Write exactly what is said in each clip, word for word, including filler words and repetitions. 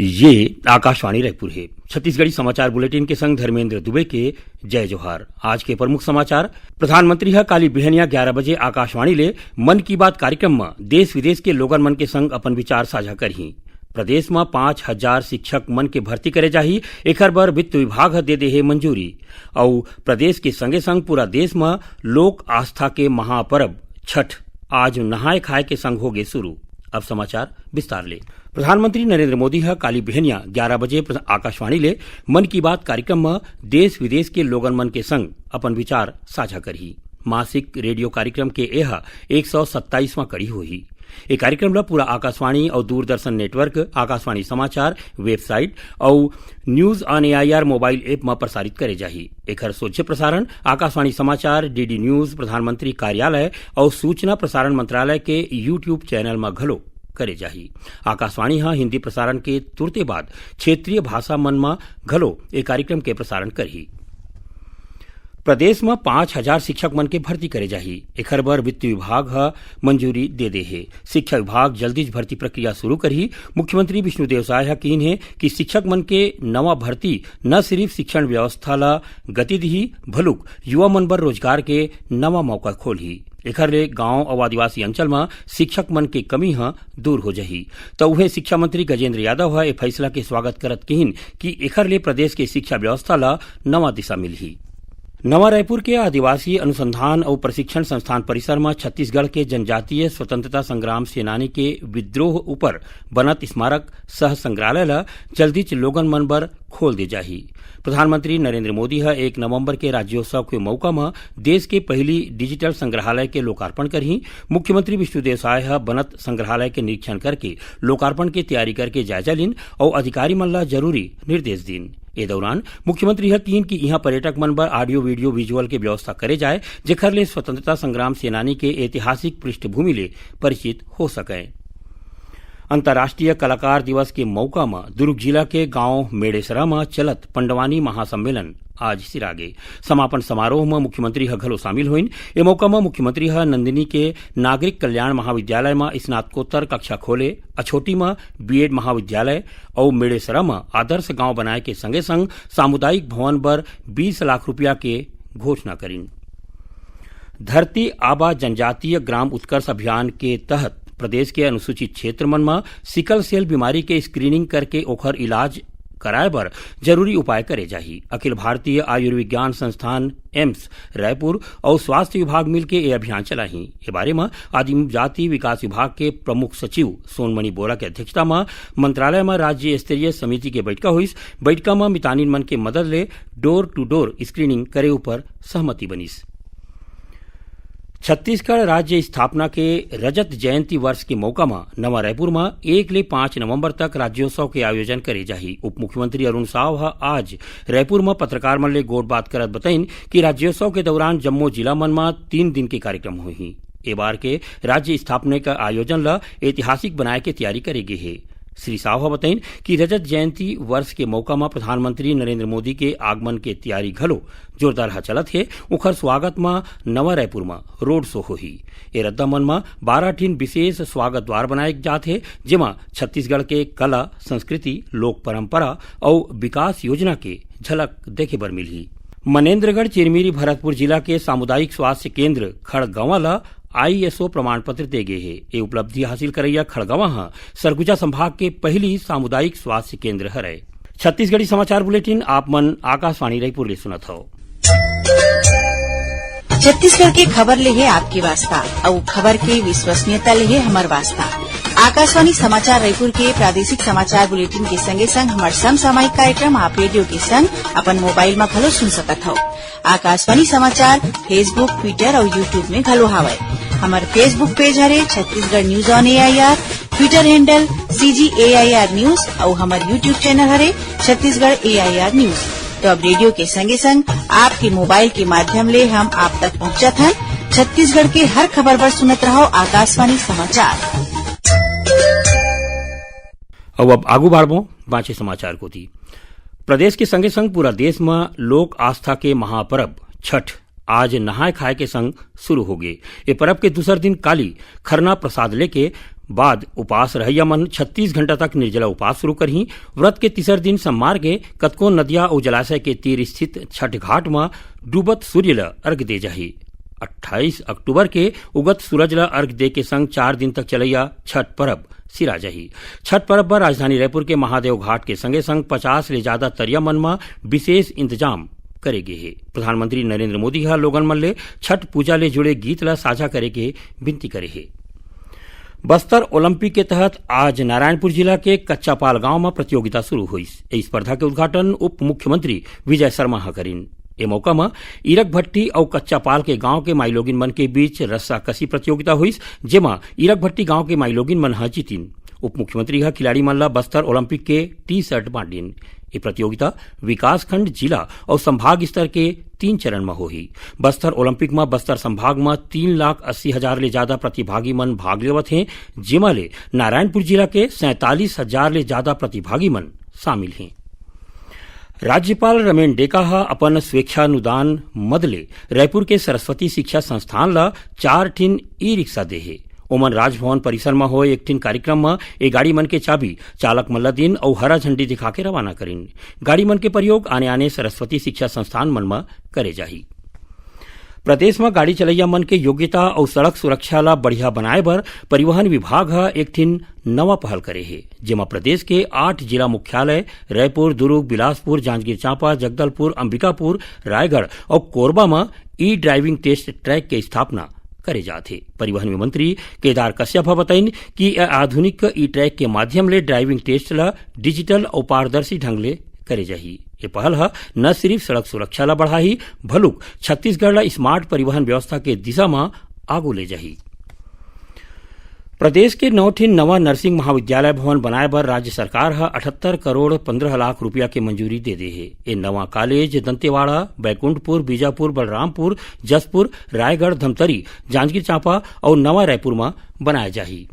ये आकाशवाणी रायपुर हे। छत्तीसगढ़ी समाचार बुलेटिन के संग धर्मेंद्र दुबे के जय जोहार। आज के प्रमुख समाचार। प्रधानमंत्री ह काली बिहनिया ग्यारह बजे आकाशवाणी ले मन की बात कार्यक्रम म देश विदेश के लोगन मन के संग अपन विचार साझा करही। प्रदेश म पाँच हजार शिक्षक मन के भर्ती करे जाही, एखर बर वित्त विभाग ह दे दे हे मंजूरी। अउ प्रदेश के संगे संग पूरा देश म लोक आस्था के महापर्व छठ आज नहाय खाय के संग होगे शुरू। अब समाचार विस्तार ले। प्रधानमंत्री नरेंद्र मोदी ह काली बिहनिया ग्यारह बजे प्र-, आकाशवाणी ले मन की बात कार्यक्रम म देश विदेश के लोगन मन के संग अपन विचार साझा करही। मासिक रेडियो कार्यक्रम के एह एक सौ सत्ताईसवां कड़ी होही। ए कार्यक्रम ल पूरा आकाशवाणी अउ दूरदर्शन नेटवर्क, आकाशवाणी समाचार वेबसाइट अउ news on AIR mobile app म प्रसारित करे जाही। एखर सोझे प्रसारण आकाशवाणी समाचार, डीडी न्यूज, प्रधानमंत्री कार्यालय अउ सूचना प्रसारण मंत्रालय के YouTube चैनल म घलो करे जाही। आकाशवाणी ह हिंदी प्रसारण के तुरते बाद क्षेत्रीय भाषा मन म घलो ए कार्यक्रम के प्रसारण करही। प्रदेश म पाँच हजार शिक्षक मन के भर्ती करे जाही। एखर बर वित्त विभाग ह मंजूरी दे दे हे। शिक्षा विभाग जल्दीच भर्ती प्रक्रिया शुरू करही। मुख्यमंत्री विष्णुदेव साय ह किहिन हे कि शिक्षक मन के नवा भर्ती न सिरिफ शिक्षण व्यवस्था ल गति दिही, भलुक युवा मन बर रोजगार के नवा मौका खोलही। एखर ले गांव अउ आदिवासी अंचल म शिक्षक मन के कमी ह दूर हो जाही। त उहें शिक्षा मंत्री गजेंद्र यादव ह ए फैसला के स्वागत करत किहिन कि एखर ले प्रदेश के शिक्षा व्यवस्था ल नवा दिशा मिलही। नवा रायपुर के आदिवासी अनुसंधान अउ प्रशिक्षण संस्थान परिसर म छत्तीसगढ़ के जनजातीय स्वतंत्रता संग्राम सेनानी के विद्रोह ऊपर बनत स्मारक सह संग्रहालय ल जल्दीच लोगन मन बर खोल दे जाही। प्रधानमंत्री नरेंद्र मोदी ह एक नवंबर के राज्योत्सव के मौका म देश के पहिली डिजिटल संग्रहालय के लोकार्पण करही। मुख्यमंत्री विष्णुदेव साय ह बनत संग्रहालय के निरीक्षण करके लोकार्पण के तैयारी करके जायजा लीन अउ अधिकारी मन ल जरूरी निर्देश दीन। ए दौरान मुख्यमंत्री ह किहिन कि इहां पर्यटक मन बर ऑडियो वीडियो विजुअल के व्यवस्था करे जाय, जेखर ले स्वतंत्रता संग्राम सेनानी के ऐतिहासिक पृष्ठभूमि ले परिचित हो सकय। अंतर्राष्ट्रीय कलाकार दिवस के मौका म दुर्ग जिला के गांव मेड़ेसरा म चलत पंडवानी महासम्मेलन आज सिरागे। समापन समारोह म मुख्यमंत्री ह घलो शामिल होइन। ए मौका म मुख्यमंत्री ह नंदिनी के नागरिक कल्याण महाविद्यालय म स्नातकोत्तर कक्षा खोले, अछोटी म बीएड महाविद्यालय अउ मेड़ेसरा म आदर्श गांव बनाए के संगे संग सामुदायिक भवन बर बीस लाख रुपया के घोषणा करिन। धरती आबा जनजातीय ग्राम उत्कर्ष अभियान के तहत प्रदेश के अनुसूचित क्षेत्र मन म सिकल सेल बीमारी के स्क्रीनिंग करके ओखर इलाज कराए बर जरूरी उपाय करे जाही। अखिल भारतीय आयुर्विज्ञान संस्थान, एम्स रायपुर अउ स्वास्थ्य विभाग मिलके ए अभियान चलाही। ए बारे म आदिम जाति विकास विभाग के प्रमुख सचिव सोनमणि बोरा के अध्यक्षता म मंत्रालय म राज्य स्तरीय समिति के बैठका होइस। बैठका म मितानिन मन के मदद ले डोर टू डोर स्क्रीनिंग करे ऊपर सहमति बनिस। छत्तीसगढ़ राज्य स्थापना के रजत जयंती वर्ष के मौका म नवा रायपुर म एक ले पाँच नवंबर तक राज्योत्सव के आयोजन करे जाही। उप मुख्यमंत्री अरुण साव ह आज रायपुर म पत्रकार मन ले गोठबात करत बताइन कि राज्योत्सव के दौरान जम्मो जिला मन म तीन दिन के कार्यक्रम होही। ए बार के राज्य स्थापना के आयोजन ल ऐतिहासिक बनाए के तैयारी करे गे हे। श्री साव ह बताइन कि रजत जयंती वर्ष के मौका म प्रधानमंत्री नरेंद्र मोदी के आगमन के तैयारी घलो जोरदार ह चलत हे। उखर स्वागत म नवा रायपुर म रोड शो होही। ए रद्दा मन म बारह ठिन विशेष स्वागत द्वार बनाए जात हे, जेमा छत्तीसगढ़ के कला, संस्कृति, लोक परंपरा अउ विकास योजना के झलक देखे बर मिलही। मनेन्द्रगढ़ चिरमिरी भरतपुर जिला के सामुदायिक स्वास्थ्य केंद्र खड़गवां ल आईएसओ प्रमाण पत्र दे गे हे। ए उपलब्धि हासिल करइया खड़गवां ह सरगुजा संभाग के पहिली सामुदायिक स्वास्थ्य केंद्र हरय। छत्तीसगढ़ी समाचार बुलेटिन आप मन आकाशवाणी रायपुर ले सुनत हव। छत्तीसगढ़ के खबर ले हे आपके वास्ता, अउ खबर के विश्वसनीयता ले हे हमर वास्ता। आकाशवाणी समाचार रायपुर के प्रादेशिक समाचार बुलेटिन के संगे संग हमर समसामयिक कार्यक्रम आप रेडियो के संग अपन मोबाइल म घलो सुन सकत हव। आकाशवाणी समाचार Facebook, Twitter अउ YouTube में घलो हावय। हमर Facebook पेज हरे Chhattisgarh news on AIR, Twitter handle CG AIR news अउ हमर YouTube चैनल हरे छत्तीसगढ़ एआईआर न्यूज। तो अब रेडियो के संगे संग आपके मोबाइल के माध्यम ले हम आप तक पहुंचत हन। छत्तीसगढ़ के हर खबर बर सुनत रहो आकाशवाणी समाचार। अब, अब आगू बाढ़बो बांचे समाचार कोती। प्रदेश के संगे संग पूरा देश म लोक आस्था के महापर्व छठ आज नहाय खाय के संग शुरू होगे। ए पर्व के दूसर दिन काली खरना प्रसाद लेके बाद उपास रहइया मन छत्तीस घंटा तक निर्जला उपास शुरू करही। व्रत के तीसर दिन सोमवार के कतको नदिया अउ जलाशय के तीर स्थित छठ घाट म डूबत सूर्य ल अर्घ दे जाही। अट्ठाईस अक्टूबर के उगत सूरज ल अर्घ दे के संग चार दिन तक चलइया छठ परब सिरा जाही। छठ परब बर राजधानी रायपुर के महादेव घाट के संगे संग पचास ले जादा तरिया मन म विशेष इंतजाम करे गे हे। प्रधानमंत्री नरेंद्र मोदी ह लोगन मन ले छठ पूजा ले जुड़े गीत ल साझा करे के विनती करे हे। बस्तर ओलंपिक के तहत आज नारायणपुर जिला के कच्चापाल गांव म प्रतियोगिता शुरू होइस। ए स्पर्धा के उद्घाटन उप मुख्यमंत्री विजय शर्मा ह करिन। ए मौका म ईरक भट्टी अउ कच्चापाल के गांव के माईलोगिन मन के बीच रस्साकसी प्रतियोगिता होइस, जेमा ईरक भट्टी गांव के माईलोगिन मन ह जीतिन। उप मुख्यमंत्री ह खिलाड़ी मन ल बस्तर ओलंपिक के टी शर्ट बांटिन। ये प्रतियोगिता विकासखंड, जिला अउ संभाग स्तर के तीन चरण म होही। बस्तर ओलंपिक म बस्तर संभाग म तीन लाख अस्सी हजार ले जादा प्रतिभागी मन भाग लेवत हें, जेमा ले नारायणपुर जिला के सैंतालीस हजार ले जादा प्रतिभागी मन शामिल हें। राज्यपाल रमेन डेका ह अपन स्वेच्छानुदान मद ले रायपुर के सरस्वती शिक्षा संस्थान ल चार ठिन ई रिक्शा दे हे। ओमन राजभवन परिसर म होए एक ठिन कार्यक्रम म ए गाड़ी मन के चाबी चालक मन ल दिन अउ हरा झंडी दिखा के रवाना करिन। गाड़ी मन के प्रयोग आने-आने सरस्वती शिक्षा संस्थान मन म करे जाही। प्रदेश म गाड़ी चलइया मन के योग्यता अउ सड़क सुरक्षा ल बढ़िया बनाए बर परिवहन विभाग ह एक ठिन नवा पहल करे हे, जेमा प्रदेश के आठ जिला मुख्यालय रायपुर, दुर्ग, बिलासपुर, जांजगीर चांपा, जगदलपुर, अंबिकापुर, रायगढ़ अउ कोरबा म ई ड्राइविंग टेस्ट ट्रैक के स्थापना करे जात हे। परिवहन मंत्री केदार कश्यप ह बताइन कि ए आधुनिक ई ट्रैक के माध्यम ले ड्राइविंग टेस्ट ल डिजिटल अउ पारदर्शी ढंग ले करे जाही। ये पहल ह न सिर्फ सड़क सुरक्षा ल बढ़ाही, भलुक छत्तीसगढ़ ल स्मार्ट परिवहन व्यवस्था के दिशा म आगू ले जाही। प्रदेश के नौ ठिन नवा नर्सिंग महाविद्यालय भवन बनाए बर राज्य सरकार ह अठहत्तर करोड़ पन्द्रह लाख रुपया के मंजूरी दे दे हे। ए नवा कॉलेज दंतेवाड़ा, बैकुंठपुर, बीजापुर, बलरामपुर, जशपुर, रायगढ़, धमतरी, जांजगीर चांपा अउ नवा रायपुर म बनाए जाही।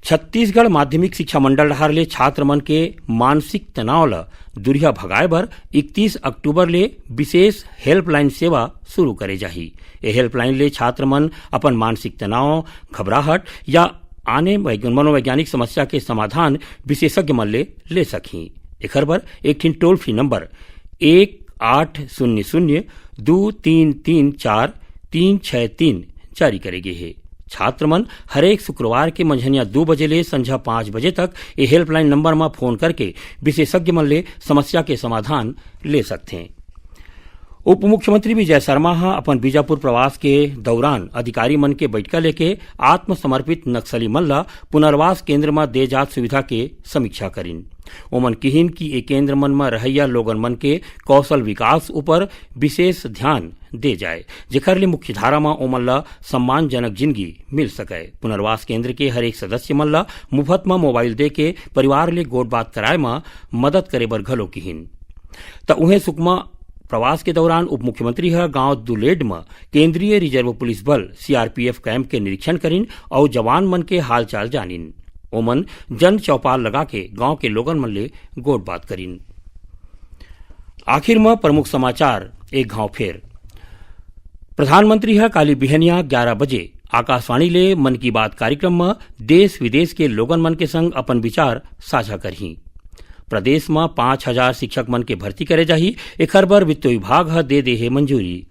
छत्तीसगढ़ माध्यमिक शिक्षा मंडल डहार ले छात्र मन के मानसिक तनाव ल दुरिहा भगाए बर इकतीस अक्टूबर ले विशेष हेल्पलाइन सेवा शुरू करे जाही। ए हेल्पलाइन ले छात्र मन अपन मानसिक तनाव, घबराहट या आने वैज्ञ-, मनोवैज्ञानिक समस्या के समाधान विशेषज्ञ मन ले ले सकही। एखर बर एक ठिन टोल फ्री नंबर एक आठ शून्य शून्य दू तीन तीन चार तीन छह तीन जारी करे गे हे। छात्र मन हरेक शुक्रवार के मंझनिया दू बजे ले संझा पाँच बजे तक ए हेल्पलाइन नंबर म फोन करके विशेषज्ञ मन ले समस्या के समाधान ले सकथें। उप मुख्यमंत्री विजय शर्मा ह अपन बीजापुर प्रवास के दौरान अधिकारी मन के बैठका लेके आत्मसमर्पित नक्सली मन ल पुनर्वास केंद्र म दे जात सुविधा के समीक्षा करिन। ओमन किहिन कि ए केंद्र मन म रहइया लोगन मन के कौशल विकास ऊपर विशेष ध्यान दे जाए, जेखर ले मुख्यधारा म ओमन ल सम्मानजनक जिनगी मिल सकय। पुनर्वास केंद्र के हरेक सदस्य मन ल मुफत म मोबाइल दे के परिवार ले गोठ बात कराए म मदद करे बर घलो किहिन। त उहें सुकमा प्रवास के दौरान उप मुख्यमंत्री ह गांव दुलेड म केंद्रीय रिजर्व पुलिस बल, सीआरपीएफ, कैंप के निरीक्षण करिन अउ जवान मन के हालचाल जानिन। ओमन जन चौपाल लगा के गांव के लोगन मन ले गोठ बात करिन। आखिर म प्रमुख समाचार एक घाव फेर। प्रधानमंत्री ह काली बिहनिया ग्यारा बजे आकाशवाणी ले मन की बात कार्यक्रम म देश विदेश के लोगन मन के संग अपन विचार साझा करही। प्रदेश म पाँच हजार शिक्षक मन के भर्ती करे जाही, एखर बर वित्त विभाग ह दे दे हे मंजूरी।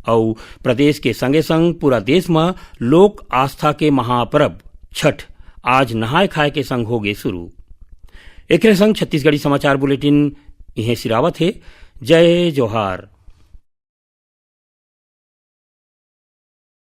अउ प्रदेश के संगे संग पूरा देश म लोक आस्था के महापर्व छठ आज नहाय खाय के संग होगे शुरू। एकरे संग छत्तीसगढ़ी समाचार बुलेटिन इहें सिरावत हे। जय जोहार।